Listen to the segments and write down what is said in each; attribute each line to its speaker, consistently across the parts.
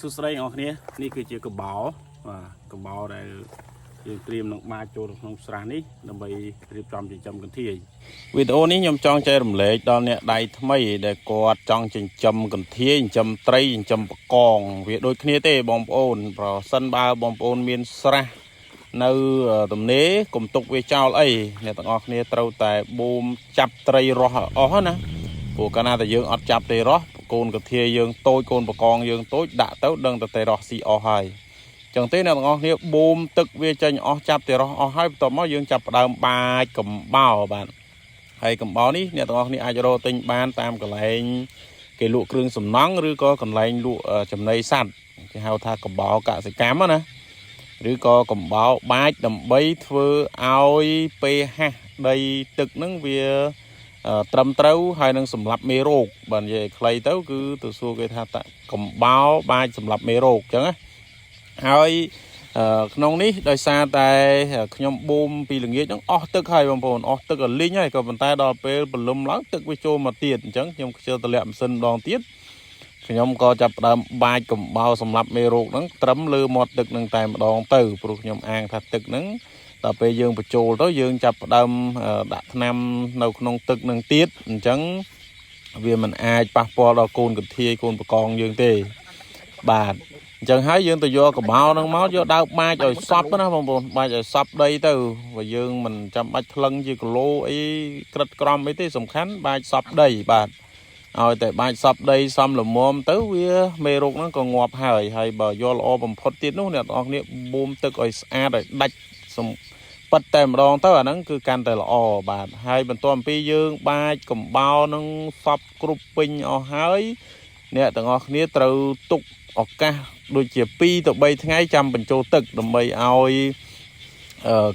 Speaker 1: សួស្តីអ្នកនរគ្នានេះគឺជាកបោបាទកបោដែលយើងត្រៀមនឹងបាចចូលក្នុងស្រះនេះដើម្បីរៀបចំចិញ្ចឹមកន្ធាយវីដេអូនេះខ្ញុំចង់ចែករំលែកដល់អ្នកដៃថ្មីដែលគាត់ចង់ចិញ្ចឹមកន្ធាយចិញ្ចឹមត្រីចិញ្ចឹមបកងវាដូចគ្នាទេបងប្អូនប្រសិនបើបងប្អូនមានស្រះនៅទំនេរកុំទុកវាចោលអីអ្នកទាំងអស់គ្នាត្រូវតែបូមចាប់ត្រីរស់ឲ្យអស់ណាព្រោះកាលណាតែយើងអត់ចាប់ទេរស់កូនកន្ធាយយើងតូចកូនបកងយើងតូចដាក់ទៅដឹងតែទេរស់ស៊ីអស់ហើយចឹងទេអ្នកទាំងអស់គ្នាបូមទឹកវាចេញអស់ចាប់ទេរស់អស់ហើយបន្ទាប់មកយើងចាប់ផ្ដើមបាចកំបោរបាទហើយកំបោរនេះអ្នកទាំងអស់គ្នាអាចរកទិញបានតាមកន្លែងគេលក់គ្រឿងសំណង់ឬក៏កន្លែងលក់ចំណីសត្វគេហៅថាកំបោរកសិកម្មណាឬក៏កំបោរបាចដើម្បីធ្វើឲ្យ pH ដីទឹកហ្នឹងវាត្រឹមត្រូវហើយនឹងសម្លាប់មេរោគបាទនិយាយឲ្យខ្លីទៅគឺទៅសួរគេថាតកំបោរបាចសម្លាប់មេរោគអញ្ចឹងណាហើយក្នុងនេះដោយសារតែខ្ញុំបូមពីល្ងាចហ្នឹងអស់ទឹកហើយបងប្អូនអស់ទឹកឲ្យលីងហើយក៏ប៉ុន្តែដល់ពេលព្រលឹមឡើងទឹកវាចូលមកទៀតអញ្ចឹងខ្ញុំខ្ជិលតម្លាក់ម៉ាស៊ីនម្ដងទៀតខ្ញុំក៏ចាប់ផ្ដើមបាចកំបោរសម្លាប់មេរោគហ្នឹងត្រឹមលើមាត់ទឹកហ្នឹងតែម្ដងទៅព្រោះខ្ញុំអាងថាទឹកហ្នឹងដល់ពេលយើងបញ្ចូលទៅយើងចាប់ផ្ដើមដាក់ថ្នាំនៅក្នុងទឹកនឹងទៀតអញ្ចឹងវាមិនអាចប៉ះពាល់ដល់កូនកន្ធាយកូនបកងយើងទេបាទអញ្ចឹងហើយយើងទៅយកកបោហ្នឹងមកយកដើបបាចឲ្យសពណាបងប្អូនបាចឲ្យសពដីទៅបើយើងមិនចាំបាច់ថ្លឹងជាគីឡូអីក្រិតក្រំអីទេសំខាន់បាចសពដីបាទឲ្យតែបាចសពដីសំល្មមទៅវាមេរោគហ្នឹងក៏ងាប់ហើយហើយបើយកល្អបំផុតទៀតនោះអ្នកទាំងអស់គ្នាបូមទឹកឲ្យស្អាតឲ្យដាច់សំប៉ិតតែម្ដងទៅអាហ្នឹងគឺកាន់តែល្អបាទហើយបន្ទាប់ពីយើងបាចកំបោរនឹងសពគ្រប់ពេញអស់ហើយអ្នកទាំងអស់គ្នាត្រូវទុកឱកាសដូចជា2ទៅ3ថ្ងៃចាំបញ្ចូលទឹកដើម្បីឲ្យ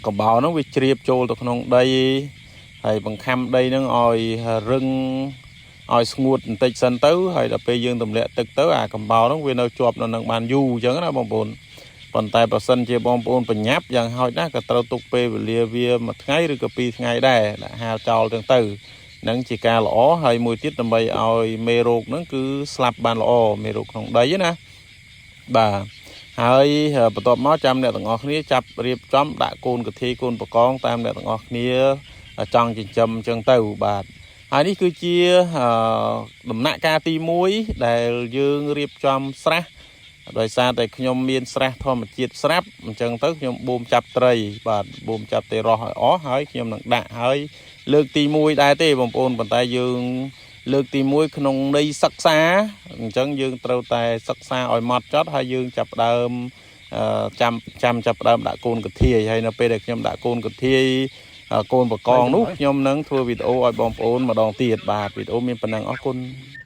Speaker 1: កំបោរហ្នឹងវាជ្រាបចូលទៅក្នុងដីហើយបង្ខំដីហ្នឹងឲ្យរឹងឲ្យស្ងួតបន្តិចសិនទៅហើយដល់ពេលយើងទម្លាក់ទឹកទៅអាកំបោរហ្នឹងវានៅជាប់នៅនឹងបានយូរអញ្ចឹងណាបងប្អូនប៉ុន្តែប្រសិនជាបងប្អូនប្រញាប់យ៉ាងហោចណាស់ក៏ត្រូវទុកពេលវេលាវាមួយថ្ងៃឬក៏ពីរថ្ងៃដែរដាក់ហាលចោលចឹងទៅនឹងជាការល្អហើយមួយទៀតដើម្បីឲ្យមេរោគហ្នឹងគឺស្លាប់បានល្អមេរោគក្នុងដីណាបាទហើយបន្ទាប់មកចាំអ្នកទាំងអស់គ្នាចាប់រៀបចំដាក់កូនកធាយកូនបកងតាមអ្នកទាំងអស់គ្នាចង់ចិញ្ចឹមចឹងទៅបាទហើយនេះគឺជាដំណាក់កាលទី1ដែលយើងរៀបចំស្រះដោយសារតែខ្ញុំមានស្រះធម្មជាតិស្រាប់អញ្ចឹងទៅខ្ញុំបូមចាប់ត្រីបាទបូមចាប់ទេរស់ឲ្យអស់ហើយខ្ញុំនឹងដាក់ហើយលើកទី1ដែរទេបងប្អូនប៉ុន្តែយើងលើកទី1ក្នុងន័យសិក្សាអញ្ចឹងយើងត្រូវតែសិក្សាឲ្យម៉ត់ចត់ហើយយើងចាប់ផ្ដើមចាំចាំចាប់ផ្ដើមដាក់កូនកធាយហើយនៅពេលដែលខ្ញុំដាក់កូនកធាយកូនបកងនោះខ្ញុំនឹងធ្វើវីដេអូឲ្យបងប្អូនម្ដងទៀតបាទវីដេអូមានប៉ុណ្ណឹងអរគុណ។